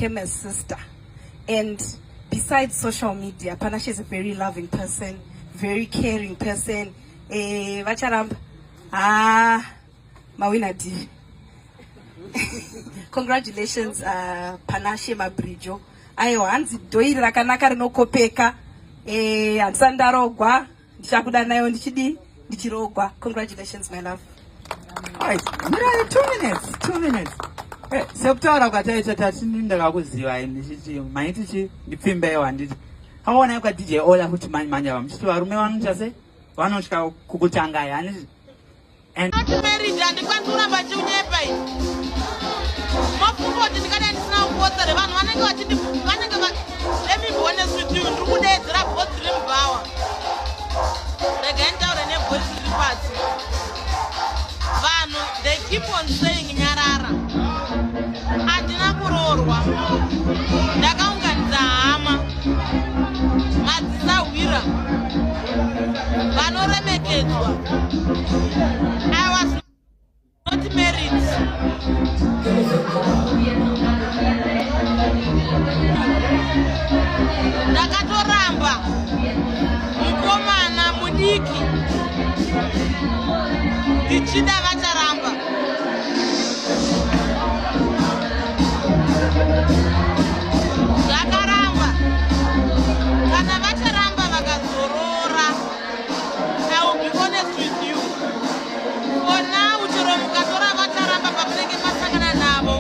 Came as sister. And besides social media, Panashe is a very loving person, very caring person. Vacharamba. Ah, mawina D. Congratulations, Panashe Mabrijo. Aiwa, hanzi dhoiri rakanaka rinokopeka. Handisati ndarogwa, ndichabuda nayo ndichidi ndichirogwa. Congratulations, my love. Right, mirai 2 minutes, 2 minutes. Sekutaura kwataita, tati ndakakuzivai ndichiti maiti chi ndipfimbewo, handiti? Aonai kwa DJ Ola kuti manje manje ava muchiti varume vanoita sei, vanotya kukutangai, handiti? And Not married, handikwanisi kuramba chiunyepa iyi. Mafunga kuti ndingadai ndisina kupotsa revanhu vanenge vachindi vanenge let me be honest with you, ndiri kudeedzera because ndiri mubhawa. Regai nditaure nevoice riri pasi. Vanhu, they keep on saying nyarara. Handina kuroorwa, ndakaunganidza hama, madzisahwira vanoremekedzwa. I was not married. Ndakatoramba mukomana mudiki ndichida Vacharamba. Zvakaramba. Kana Vacharamba vakazorora, I will be honest with you. For now, chero mukatora Vacharamba pamunenge masangana navo,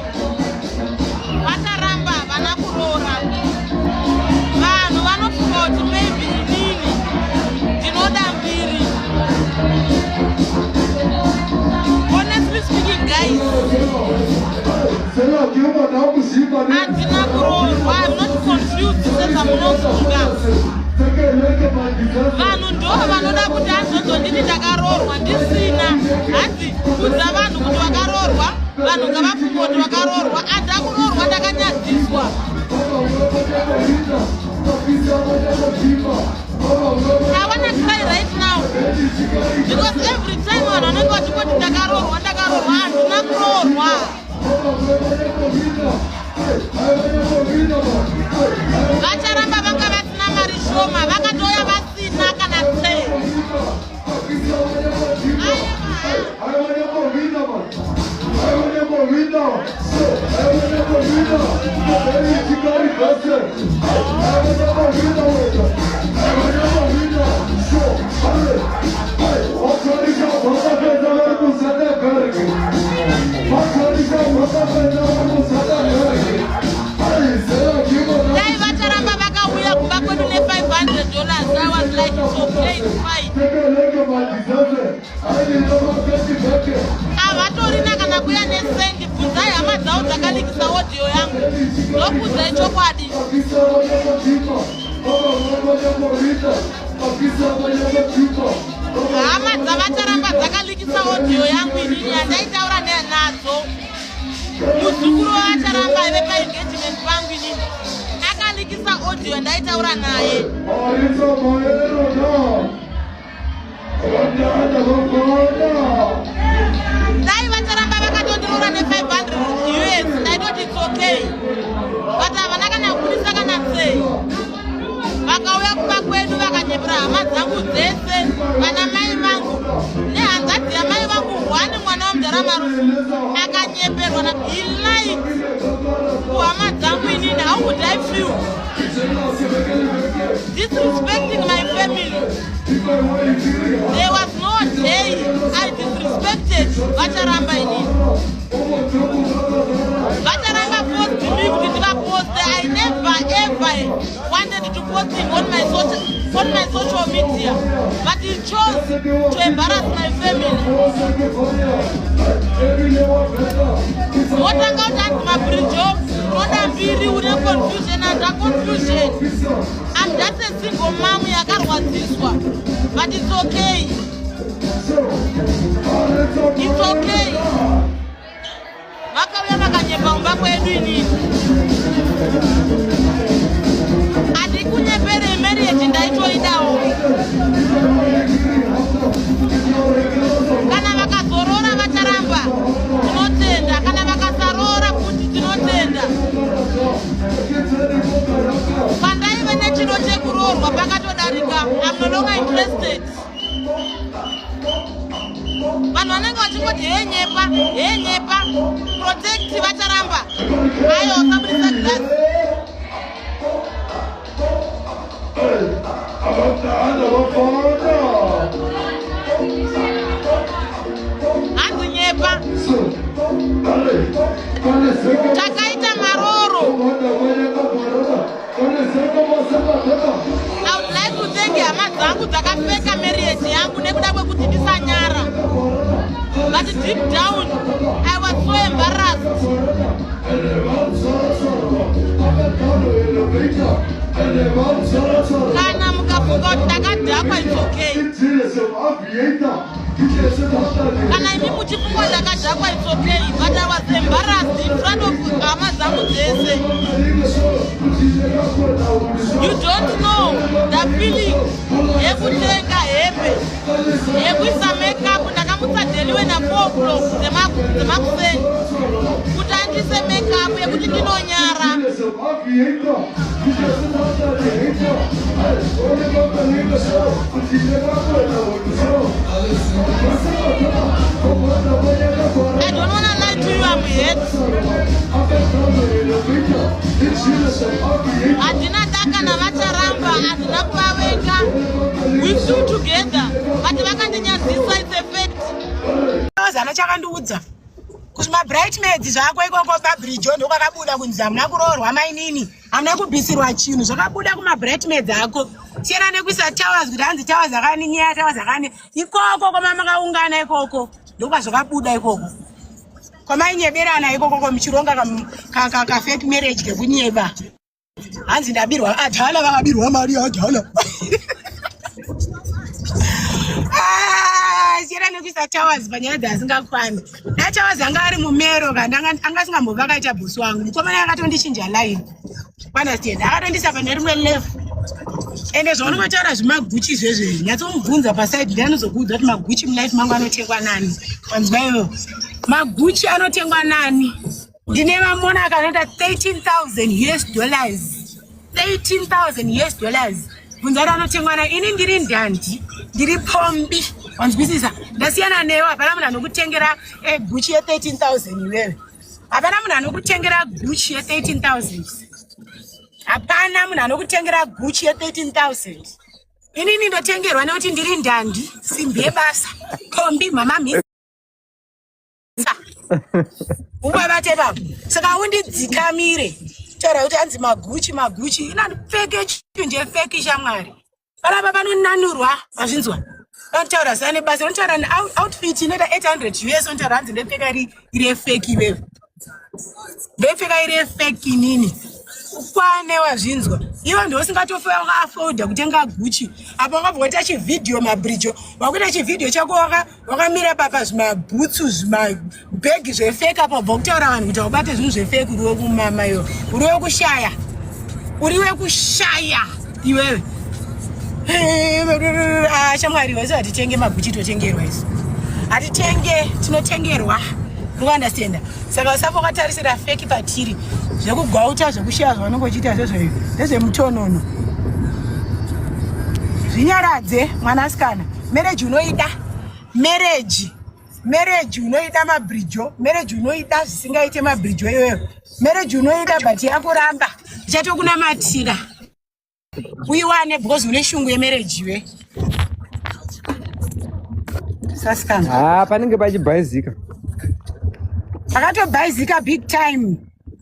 Vacharamba vana kuroora. Vanhu vanofunga kuti maybe inini ndinoda mbiri. Honestly speaking, guys, handina kuroorwa. I'm not confused sezvamunofunga. Vanhu ndo vanoda kuti hanzvodzo nditi ndakaroorwa ndisina. Hanzi kudza vanhu kuti vakaroorwa, vanhu ngavafunga kuti vakaroorwa. Handa kuroorwa, ndakanyadziswa. I wanna cry right now because every time vanhu vanenge vachingoti ndakaroorwa, ndakaroorwa. Handina kuroorwa. Vacharamba vanga vasina mari shoma, vakatoya vasina kana tse. Dai Vacharamba vakauya kumba kwedu ne$500, I was like, it's okay, it's fine. Havatorina kana kuya nesendi. Bvunzai hama dzavo dzakalikisa audio yangu, ndokudzai chokwadi. Hama dzavaCharamba dzakalikisa audio yangu inini yandaitaura nadzo. Muzukuru waVacharamba aive paengagement pangu inini akalikisa audio yandaitaura naye. Dai Vacharamba vakatondiroora ne500 US, ndaitoti it's okay, but havana kana kubudisa kana sei. Vakauya kumba kwedu vakanyepera hama dzangu dzese, vana mai vangu nehanzvadzi yamai vangu one, mwana wamudhara Marufu, akanyeperwa. He lied kuhama dzangu inini. How would I feel disrespecting my family? There was no day I disrespected Vacharamba inini. Vacharamba forced me kuti ndivaposte. I never ever wanted to post him on my social media, but he chose to embarrass my family. Wotanga kuti hanzi Mabridge, unoda mbiri, une confusion. Handa confusion. I'm just a single mom yakarwadziswa, but it's okay, it's okay. Vakauya vakanyepa mumba kwedu. Inini handikunyepere, marriage ndaitoidawo. Kana vakazorora Vacharamba, tinotenda. Kana vakasarora futi, tinotenda. Pandaive nechido chekuroorwa pakatodarika. I'm no longer interested. Vanhu vanenge vachingoti hee nyepa, hee nyepa, protect vacharamba. Ayo usabudisa glass. Hanzi nyepa. Takaita maroro. I would like to thank hama dzangu dzakapfeka marriage yangu nekuda kwekuti ndisanyara. But deep down, I was so embarrassed. Kana mukafunga kuti ndakadhakwa, it's okay. Kana imi muchifunga ndakadhakwa, it's okay. But I was embarrassed in front of hama dzangu dzese. You don't know the feeling yekutenga hembe yekuisa makeup. Ndakamutsa Deliwe na 4 o'clock dzemakuseni kuti andise makeup yekuti ndinonyara. I don't wanna lie to you, I'm hurt. Handina daka navacharamba, handina kuvavenga. We still together, but vakandinyadzisa, it's a fact. Zana chakandiudza kuti mabridesmaids zvako ikoko pabridge ndokwakabuda kunzi hamuna kuroorwa mainini, hamuna kubvisirwa chinhu, zvakabuda kumabridesmaids ako. Siyana nekuisa Towers kuti hanzi Towers akani nyaya, Towers akani ikoko kwamamakaungana ikoko ndokwazvakabuda ikoko kwamainyeberana ikoko muchironga kafake marriage kekunyeba. Hanzi ndabirwa adhala, vakabirwa mari adhala. Ah, siyana nekuisa Towers panyaya dzasingakwani. DaTowers anga ari mumero kana anga asingambova akaita bhosi wangu. Mukomana akatondichinja line, understand? Akatondisa pane rimwe level. Ende zvaunongotaura zvimaGucci zvezvezvi, nyatsomubvunza paside, ndianozokuudza kuti maGucci mulife mangu anotengwa nani. Wanzwa iwewo? MaGucci anotengwa nani? Ndine mamonaka anoita 13,000 US dollars, 13,000 US dollars. Bvunza kuti anotengwa nani. Ini ndiri ndandi, ndiri pombi, wanzwisisa? Ndasiyana newe. Hapana munhu anokutengera Gucci ye13,000 iwewe. Hapana munhu anokutengera Gucci ye13,000. Hapana munhu anokutengera Gucci ye13,000. Inini ndotengerwa nekuti ndiri ndandi, simbi yebasa, pombi, mama mhisa ungavate papo. Saka undidzikamire taura kuti hanzi maGucci, maGucci. Inandipfeke chinhu chefake, shamwari. Panapa panonanurwa, mazvinzwa? Vanotaura zana nebasa, vanotaura outfit inoita 800 US, vanotaura hanzi ndepfeka iri yefake. Iwewe ndepfeka iri yefake inini? Ukwane, wazvinzwa? Ivo ndosingatofe wakaafforda kutenga Gucci. Apa wakabva waita chivhidhiyo, mabridge, wakuita chivhidhiyo chako wakamira papa zvimabhutsu, zvimabhegi zvefake. Apa ubva kutaura vanhu kuti aubate zvinhu zvefake. Uri wekumama iwe, uri wekushaya, uri wekushaya iwewe. Ah, shamwari, wese hatitenge maGucci, totengerwa isu. Hatitenge, tinotengerwa, uri. Saka usafa wakatarisira fake patiri. Zvekugwauta, zvekushaya zvaunenge uchiita zvezvo ndezvemutonono. Zvinyaradze, mwanasikana. Marriage unoida, marriage, marriage unoida, mabridjo, marriage unoida zvisingaite, mabridjo iyoyo. Marriage unoida, but yakuramba, ndichatokunamatira uiwane because une shungu yemarriage iwe, sasikana. Ha, panenge pachibhaizika. Akatobhaizika big time,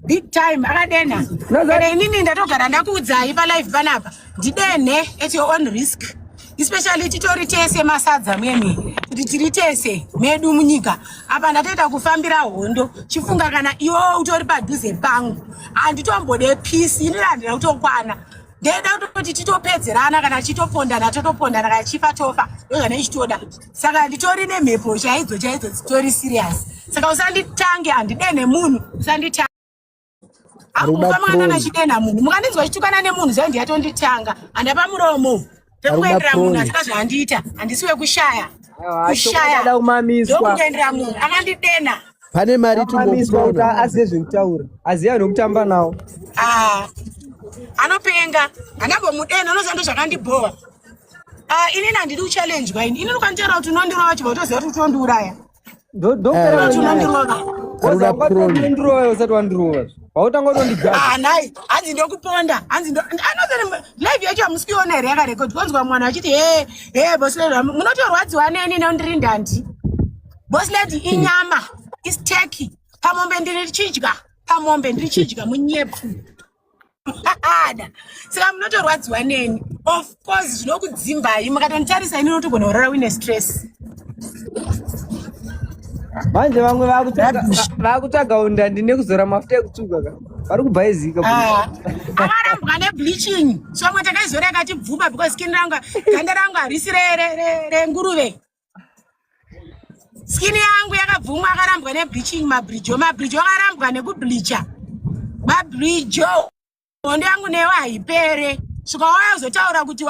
big time. Akadenha. Ende inini ndatogara ndakuudzai palive panapa, ndidenhe at your own risk, especially titori tese masadza memi, kuti tiri tese medu munyika. Apa ndatoita kufambira hondo. Chifunga kana iwe utori padhuze pangu, handitombode peace. Inini handina kutokwana, ndeda kutoti titopedzerana. Kana chitopondana totopondana, kana chifa tofa, ndozvaneichitoda. Saka nditori nemhepo chaidzo chaidzo dzitori serious. Saka usanditange, handide nemunhu, usanditange. Aruda Akufa proni. chidenha munhu, mukandinzwa chitukana nemunhu zai ndiyatonditanga, handapa muromo pekuendera munhu. Proni. Asika zvaandiita, handisi wekushaya Aiwa, kushaya. chokwadi kumamiswa. Ndokuendera munhu akandidena. Pane mari Amiswa kuti tingopona. azive zvekutaura. Azive nokutamba nawo. Ah, anopenga handambomudena unoziva ndo zvakandibhowa. Ah, inini handidi kuchallenjwa ini. Inini ukanditora kuti unondirova chibva utoziva kuti utondiuraya. Ndopera Kuti nyaya. unondirova. Arikuda prone. Wandirova usati wandirova. Wautanga kutondijudge. Ah, nhai hanzi ndokuponda hanzi ndo anozoti live yacho hamusi kuiona here yakarekodwa konzwa mwana achiti he he boss lady munotorwadziwa neni nondiri ndandi. Boss lady inyama isteki pamombe ndiri chidya pamombe ndiri chidya munyepfu. Ada. Saka munotorwadziwa neni. Of course zvinokudzimbai mukatonditarisa ini unotogona kurara uine stress. Manje vamwe vakutsvaga undandi nekuzora mafuta ekutsvuka ka. Vari kubhaizika. Ah. Akarambwa nebleaching. So vamwe takaizora yakatibvuma because skin rangu ganda rangu harisi renguruve. Skin yangu yakabvumwa akarambwa nebleaching mabrijo. Mabrijo akarambwa nekubleacha. Mabrijo hondo yangu newe haipere. Svika wauya uzotaura kuti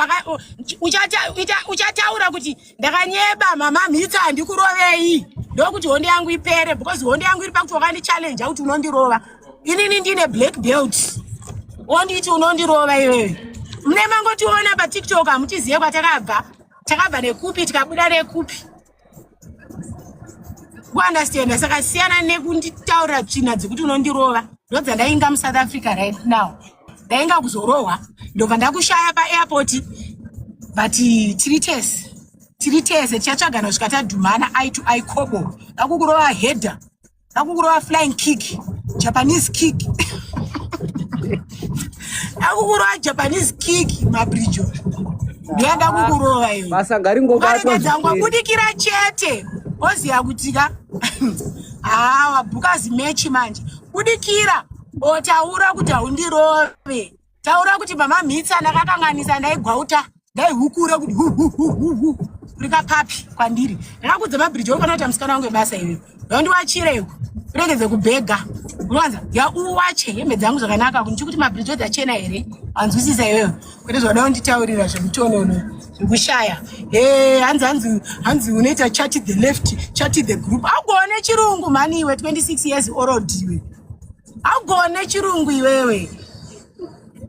uchataura kuti ndakanyeba mama mhitsa handikurovei. Ndokuti hondo yangu ipere because hondo yangu iri pakuti wakandichallenge kuti unondirova. Inini ndine black belt. Wonditi unondirova iwewe. Mune mangotiona paTikTok hamutiziye kwatakabva. Takabva nekupi tikabuda nekupi. Kuunderstand saka siyana nekunditaurira tsvina dzekuti unondirova. Ndodzandainga muSouth Africa right now. Ndainga kuzorohwa ndobva ndakushaya paairport but tiri tese. Tiri tese tichatsvagana kusvika tadhumana eye to eye kobo. Ndakukurova header. Ndakukurova flying kick, Japanese kick. Ndakukurova Japanese kick mabrijo. Ndiya kukurova iwe. Basa ngaringobatwa Ukaregedza zvikwere. ngobudikira chete oziya kuti ka haa wabhuka zimechi manje budikira otaura kuti haundirove taura kuti mama mhitsa ndakakanganisa ndaigwauta ndaihukura kuti hu hu hu hu hu uri kapapi kwandiri ndakakudza mabhiriji uri kuita musikana wangu webasa iwewe yaundiwachire iko uregedze kubhega unowanza yauwache hembe dzangu zvakanaka kuti kuti mabhiriji dzachena here wanzwisisa iwewe kwete zvauda kunditaurira zvemutonono zvekushaya e hanzi hanzi hanzi unoita chat the left chat the group augone chirungu mhani iwe 26 years old iwe augone chirungu iwewe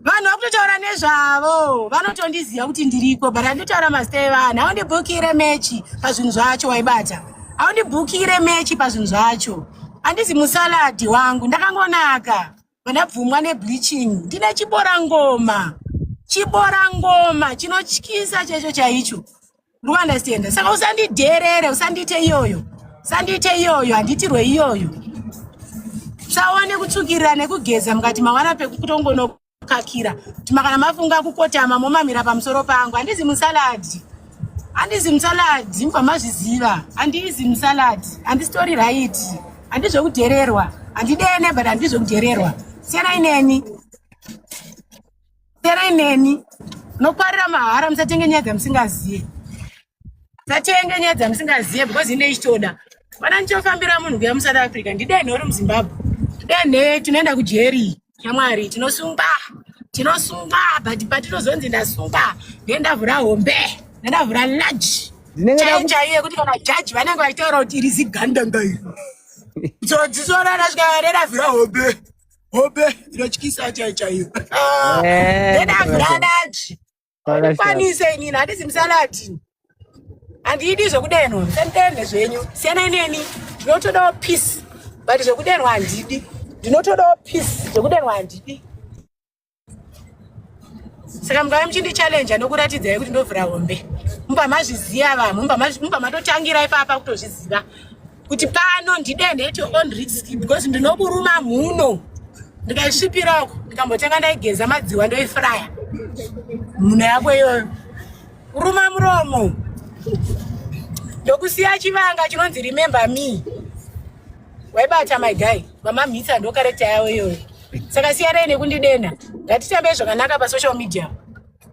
vanhu vakutotaura nezvavo vanotondiziva kuti ndiriko but handitaura mazita evanhu aundibhukire mechi pazvinhu zvacho waibata aundibhukire mechi pazvinhu zvacho handizi musaladhi wangu ndakangonaka vandabvumwa nebleaching ndine chiborangoma chiborangoma chinotyisa checho chaicho uri saka usandidherere usandiite iyoyo usandiite iyoyo handiitirwe iyoyo usaone kutsvukirira nekugeza mukati mawana pekutongonokakira kuti makana mafunga kukotama momamira pamusoro pangu handizi musaladhi handizi musaladhi mubva mazviziva handizi musaladhi handisitori right handizvekudhererwa handidene but handizvekudhererwa siyanai neni siyanai neni nokwarira mahara musatenge nyaya dzamusingaziye musatenge nyaya dzamusingaziye because ine ichitoda vana ndichofambira munhu kuya muSouth Africa ndidenhe uri muZimbabwe denhe tinoenda kujeri shamwari tinosungwa tinosungwa but patinozonzi ndasungwa ndendavhura hombe ndendavhura large Ndinenge chaiyo ndaku- chaiyo yekuti kana jaji vanenge vachitaura kuti iri zigandanga iri tsodzisona ndasvika ndendavhura hombe hombe inotyisa chaiyo chaiyo Eh, ndendavhura large Pakashata. ndikwanise inini handisi musaladi handidi zvekudenhwa musandidenhe zvenyu siyanai neni ndinotodawo peace but zvekudenhwa handidi ndinotodawo peace zvekudenhwa handidi saka mukava muchindichallenja nokuratidzai kuti ndovhura hombe mubva mazviziva vanhu mubva matotangira ipapa kutozviziva kuti pano ndidenhe at your own risk because ndinoburuma mhuno ndikaisvipirako ndikambotenga ndaigeza madziwa ndoifraya mhuno yako iyoyo kuruma muromo ndokusiya chivanga chinonzi remember me waibata my guy vamamhitsa ndo character yavo iyoyo saka siyanai nekundidena ngatitambe zvakanaka pasocial media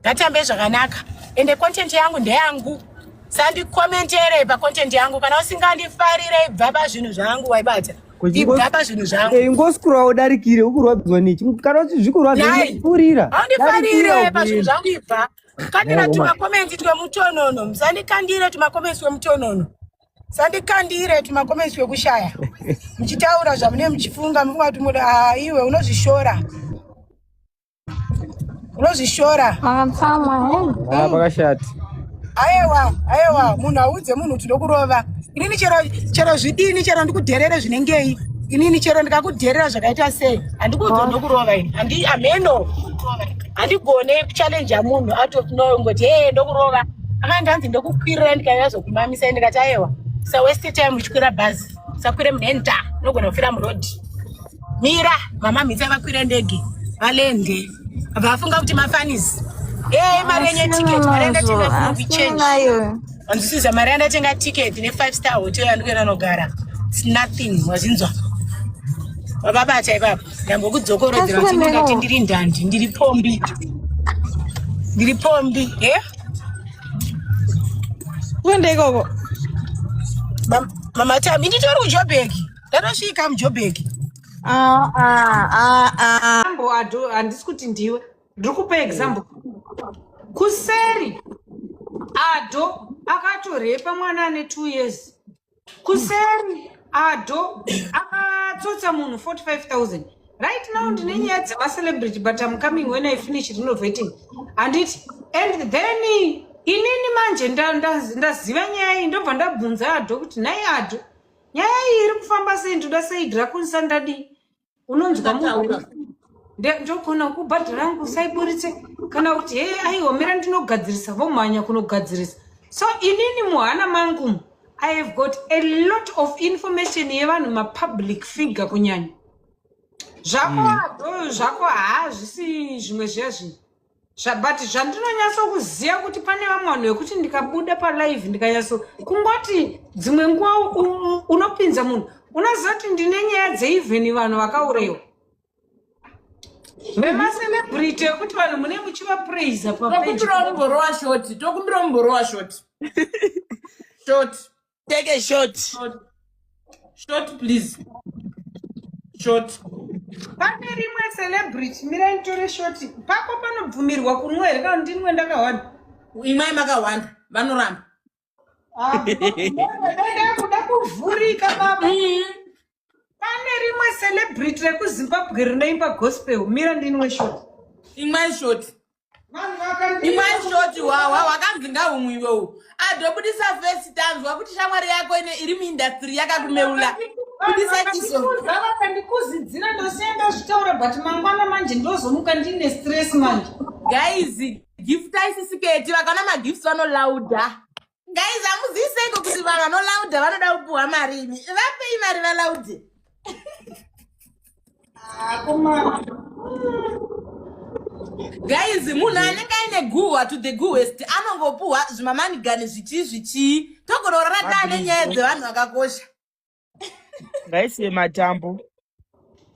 ngatitambe zvakanaka ende content yangu ndeyangu sandikomentere pacontent yangu kana usingandifarire ibva pazvinhu zvangu waibata ibva pazvinhu zvangu Ingoscrolla udarikire ukurwadzwa nechi kana zvikurwadza Nhai. purira haundifarire pazvinhu zvangu ibva kandira tumacomments twemutonono musandikandire tumacomments twemutonono. Sandikandire tumacomments twekushaya. Muchitaura zvamune muchifunga mufunga kuti munhu ah iwe unozvishora. Unozvishora. Ah, pakashata. Ayewa, ayewa, munhu audze munhu kuti ndokurova. Inini chero chero zvidini chero ndikudherere zvinengei. Inini chero ndikakudherera zvakaita sei? Handikuudze ndokurova ini. Handi ameno. Handigone kuchallenge munhu out of nowhere ngoti hey ndokurova. Akandi hanzi ndokukwirira ndikazokumamisa ndikati ayewa. Sa waste time uchikwira bhazi. Sakwire munhenta unogona kufira muroad. Mira, mama mhitsa vakwire ndege. Valende. Vafunga kuti mafanisi. Eh, mari yenye ticket, mari yandatenga kunobi change. Wanzwisisa mari yandatenga ticket ne 5 star hotel yandikuenda nogara. It's nothing, wazinzwa. Vababata ipapo. Ndambokudzokorodzera kuti ndingati ndiri ndandi, ndiri pombi. Ndiri pombi, eh? Kuenda ikoko. Mama Tami, nditori kuJoburg. Ndatosvika muJoburg. Ah ah ah ah. Example, ado handisi kuti ndiwe. Ndiri kupa example. Kuseri Ado akatorepa mwana ane 2 years. Kuseri Ado akatsotsa munhu 45,000. Right now ndine nyaya dzemacelebrity but I'm coming when I finish renovating. Handiti and then inini manje ndaziva nyaya iyi ndobva ndabvunza Ado kuti nhai Ado nyaya iyi iri kufamba sei ndoda sei drakunisa ndadii unonzwa munhu ndogona kubhadhara hangu usaiburitse kana kuti hee aiwa mira ndinogadzirisa vomhanya kunogadzirisa so inini muhana mangu i have got a lot of information yevanhu mapublic figure kunyanya zvako mm. Zvako haa zvisi zvimwe zviya zvinhu but zvandinonyatso kuziva kuti pane vamwe vanhu vekuti ndikabuda palive ndikanyatso kungoti dzimwe nguva unopinza munhu unoziva kuti ndine nyaya dzeivheni vanhu vakaurayiwa vemacelebrity ekuti vanhu mune muchivapraisa patokumbira mumborowa shoti tokumbira mumborowa shoti shoti Take a shot. Short. Short please. Short. Pane rimwe celebrity mirai nditore short. Pako panobvumirwa kunwa here kana ndinwe ndakahwanda? Imwai makahwanda vanoramba. Ah, kuda kuvhurika baba. Pane rimwe celebrity rekuZimbabwe rinoimba gospel. Mira ndinwe short. Imwai short. Imwai shoti hwahwa hwakanzi ngahumwiwe uhu adobudisa fesi tanzwa kuti shamwari yako ine iri muindastry yakakumeula budisa chiso Vakandikuzidzira ndosiya ndazvitaura but mangwana manje ndozomuka ndine stress manje. Guys, giftai sisiketi vakaona magifts vanolauda. Guys, hamuzivi seiko kuti vanhu vanolauda vanoda kupuhwa mari imi. Vapei mari valaude. Guys, munhu anenge aine guhwa to the guhwest anongopuhwa zvimamanigani zvichii zvichii. Togororara taane nyaya dzevanhu vakakosha. Ngaisiye matambo.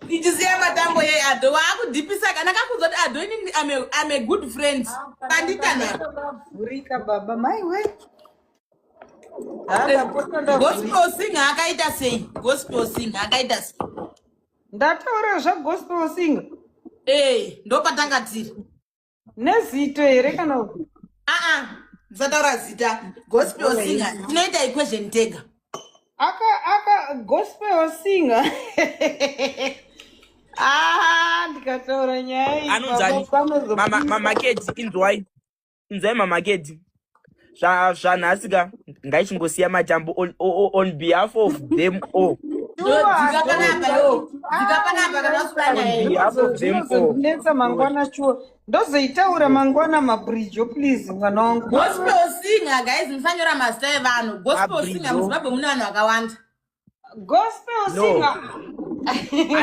Ichisiya matambo yei Ado waakudhipisa kana kakuudza kuti Ado inini I'm a good friend. Panditana. Vhurika baba mai we. Gospel singer akaita sei? Gospel singer akaita sei? Ndataura zvagospel singer. Eh, ndopatanga tiri. Nezito here kana kuti? Aa, ndisataura zita. Gospel singer tinoita equation tega. Aka aka gospel singer. Ah, ndikataura nyaya iyi. Anonzani? Mama mama Kedi inzwai. Inzwai mama Kedi. Zva zvanhasi ka ngaichingosiya matambo on behalf of them all. Dzika panapa yo. Dzika panapa kana usikuda nyaya On behalf of them all. Zvinozondinetsa mangwana shuwa. Ndozoitaura mangwana mabridjo please mwana wangu. Gospel singer guys musanyora mazita evanhu. Gospel singer muZimbabwe mune vanhu vakawanda. Gospel No. singer.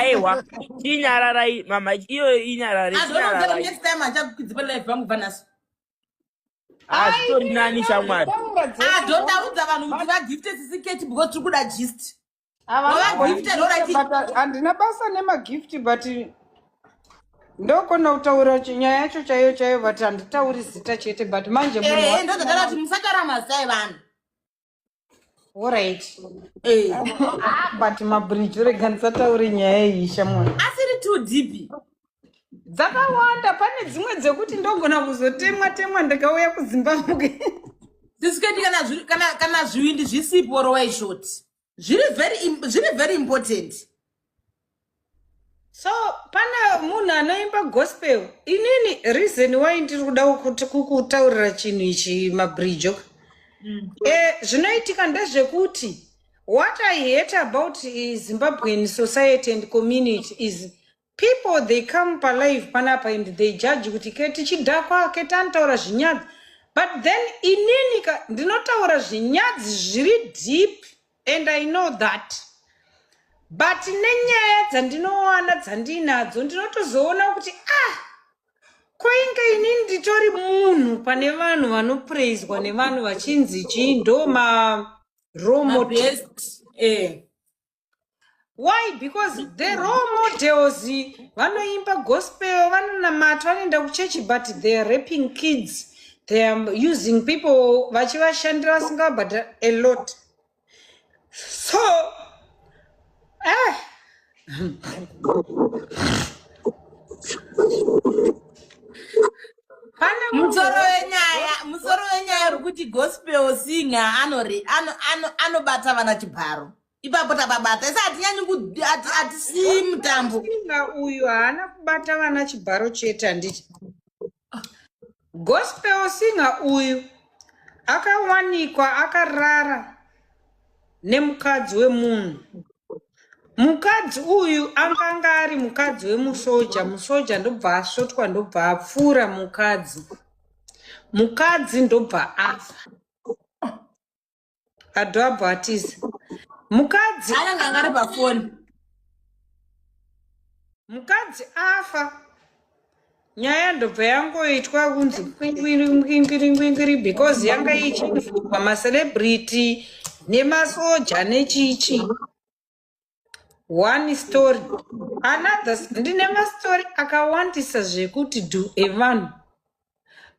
Aiwa, chinyararai mama iyo inyarare Azvononzera chinyararai. next time achakwidzi pa live vangu bva nhasi. Hazvitori nani shamwari. Adondaudza vanhu kuti vagifte sisi Kate because tiri kuda gist. Handina basa nemagift but ndokona kutaura nyaya yacho chaiyo chaiyo but handitauri zita chete but manje eh, ndozvataura kuti musataura mazita evanhu. Alright. Eh. Ah, but mabridge rega ndisataure nyaya iyi shamwari. Asiri too deep. Dzakawanda pane dzimwe dzekuti ndogona kuzotemwa temwa ndikauya kuZimbabwe. Sisiketi kana zviri kana kana zvivindi zvisipo rowai short. Zviri very zviri very important. So pana munhu anoimba gospel inini reason why ndiri kuda kukutaurira chinhu ichi mabrijo mm. e, zvinoitika ndezvekuti what i hate about zimbabwean society and community is people they come palive panapa and they judge kuti ke tichidhakwa ke tanotaura zvinyadzi but then inini ka ndinotaura zvinyadzi zviri deep and i know that but nenyaya dzandinowana dzandinadzo ndinotozoona kuti ah koinge inini nditori munhu pane vanhu vanopraiswa nevanhu vachinzi chii ndo ma role model eh. why because the role models vanoimba gospel vanonamata vanoenda kuchechi but they are raping kids they are using people vachivashandira vasingavabhadhara a lot so eh. Musoro wenyaya musoro wenyaya uri kuti gospel singer anobata ano, ano, ano vana chibharo ipapo tapabata isi hatinyanyi hatisii mutambo singer uyu haana kubata vana chibharo chete handiti Gospel singer uyu akawanikwa akarara nemukadzi wemunhu. Mukadzi uyu anganga ari mukadzi wemusoja, musoja ndobva asvotwa ndobva apfuura mukadzi. Mukadzi ndobva afa. Adho abva atiza. Mukadzi anenge anga ari pafoni. Mukadzi afa. Nyaya ndobva yangoitwa kunzi kwingwiri ngwingwiri ngwingwiri because yanga ichivhurwa macelebrity nemasoja nechichi. One story. Another ndine mastori akawandisa zvekuti do evanhu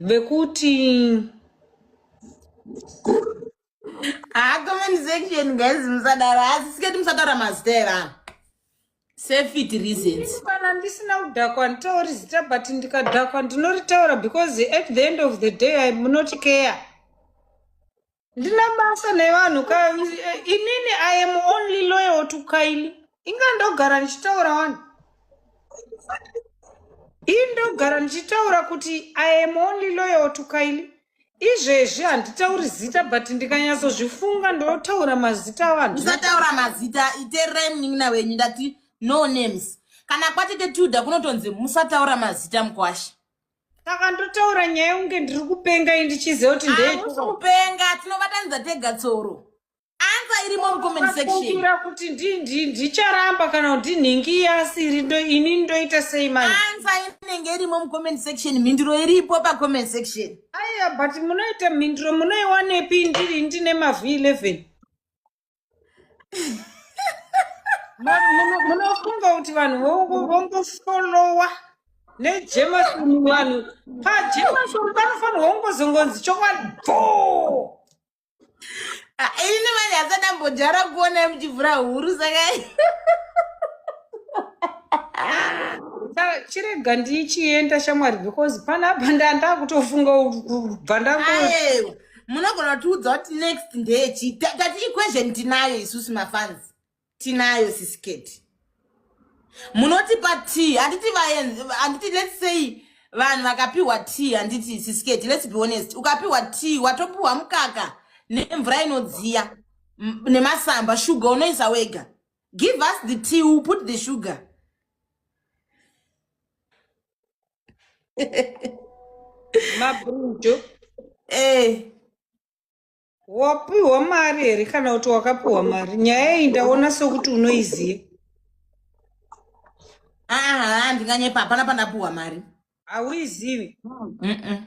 vekuti haa comment section guys musadaro asi siketi musataura mazita evanhu safety reasons kana ndisina kudhakwa nditauri zita but ndikadhakwa ndinoritaura because at the end of the day im not care ndina basa nevanhu ka inini i am only loyal to kaili inga ndogara ndichitaura wani ii ndogara ndichitaura kuti i am only loyal to kaili izvezvi handitauri zita but ndikanyatsozvifunga ndotaura mazita avanhu usataura mazita itererai munin'ina wenyu ndati no names kana kwatete tilda kunotonzi musataura mazita mukwasha saka ndotaura nyaya kunge ndiri kupenga iyi ndichiziva kuti ndeyekusi kupenga tinobatanidza tega tsoro ansa irimo mucomment section kuti ndicharamba kana kuti ndinhingi asiri ini ndoita sei manje ansa inenge irimo mucomment section mhinduro iripo pacomment section aiya but munoita mhinduro munoiwanepi ndiri ndine mavhi 11 munofunga kuti vanhu vongofolowa nejemason vanhu pajemason panofanirwa kungozongonzi chokwadi bvo ah, ini manje asati ambojara kuona muchivhura huru saka chirega ndichienda shamwari because panapa ndandakutofunga kubva ndango munogona kutiudza kuti next ndeyechi tati equation tinayo isusu mafans tinayo sisiketi munotipa tea handiti vaenzi handiti let's say vanhu vakapiwa tea handiti sisiketi let's be honest ukapiwa tea watopiwa mukaka nemvura inodziya nemasamba sugar unoisa wega give us the tea we put the sugar mabrujo eh wapiwa mari here kana kuti wakapiwa mari nyaya iyi ndaona sokuti unoiziva aa ndinganyepa hapana pandapiwa mari hauizivi mm -mm.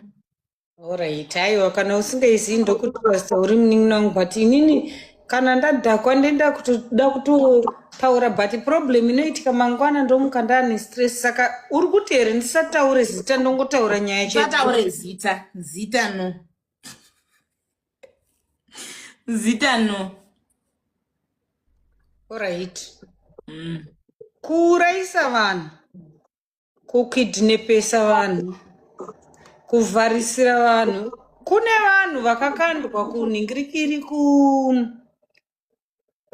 Alright, aiwa kana usingaizivi ndokutrust uri munin'ina wangu but inini kana ndadhakwa ndenda kutoda kutotaura but problem inoitika mangwana ndomuka ndaane stress saka uri kuti here ndisataure zita ndongotaura nyaya chete Usataure zita zita no zita no Alright. Kuurayisa vanhu kukidnepesa vanhu kuvharisira vanhu Kune vanhu vakakandwa kunhingirikiri ku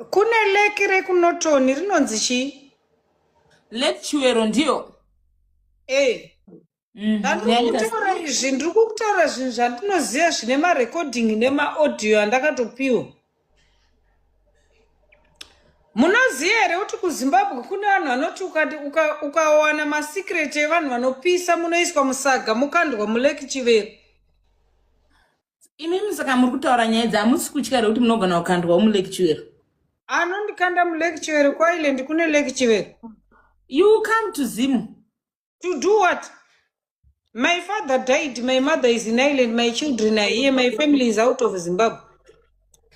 kune lake rekuNorton rinonzi chii? Lake Chivero ndiyo. Eh. Ndandiri kutaura izvi, ndiri kutaura zvinhu zvandinoziva zvine marecording nemaaudio andakatopiwa. Munoziva here kuti kuZimbabwe kune vanhu vanoti ukawana masecret evanhu vanopisa munoiswa musaga mukandwa muLake Chivero? Imimi saka muri kutaura nyaya idzi hamusi kutya here kuti munogona kukandwawo muLake Chivero? Anondikanda muLake Chivero kuIsland kune Lake Chivero. You come to Zim. To do what? My father died, my mother is in Ireland, my children are here, my family is out of Zimbabwe.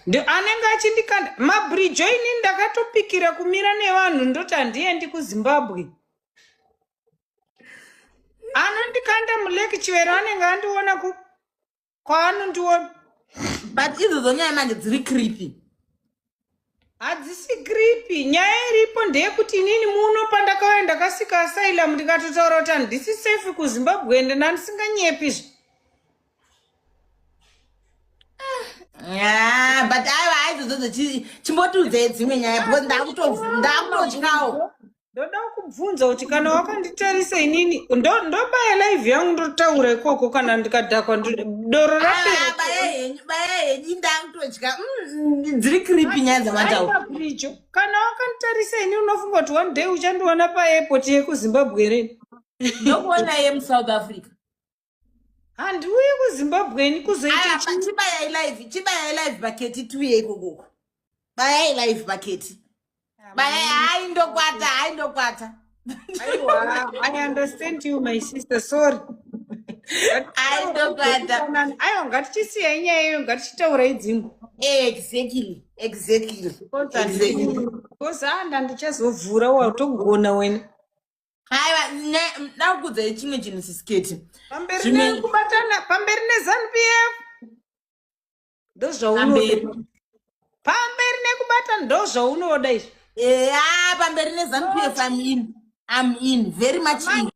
Anenge achindikanda mabridge ini ndakatopikira kumira nevanhu ndoti handiendi kuZimbabwe. Anondikanda muLake Chivero anenge andiona ku kwaanondiona. But idzodzo nyaya manje dziri creepy. Hadzisi creepy. Nyaya iripo ndeyekuti inini muno pandakauya ndakasika asylum ndikatotaura kuti handisi safe kuZimbabwe ende ndandisinganyepi. Yeah, but aiwa, aidzodzo chimbotiudzei dzimwe nyaya because ndakutotyawo. Ndoda kubvunza kuti kana wakanditarisa inini ndobaya live yangu ndotaura ikoko kana ndikadhakwa doro rapera. Baya henyu, ndakutotya. Dziri creepy nyaya dzamataura. Aiwa, kana wakanditarisa ini unofunga kuti one day uchandiona paairport yekuZimbabwe here? Ndokuona iye muSouth Africa. Handiuyi kuZimbabwe ini kuzoita Aiwa, chibayai live, chibayai live paketi tiuye ikokoko. Bayai live paketi, bayai. Hai, ndokwata, hai, ndokwata. Aiwa, I understand you, my sister, sorry. Hai, ndokwata. Aiwa, ngatichisiyai nyaya iyoyo, ngatichitaurai dzimwe. Exactly. Because handa ndichazovhura watogona wena. Aiwa, ndakukudzai chimwe chinhu, sisiketi. Pamberi nekubatana, pamberi neZANU PF, ndozvaunoda. Pamberi. Pamberi nekubata, ndozvaunoda izvi. Eya, pamberi neZANU PF. I'm in, I'm in, very much in.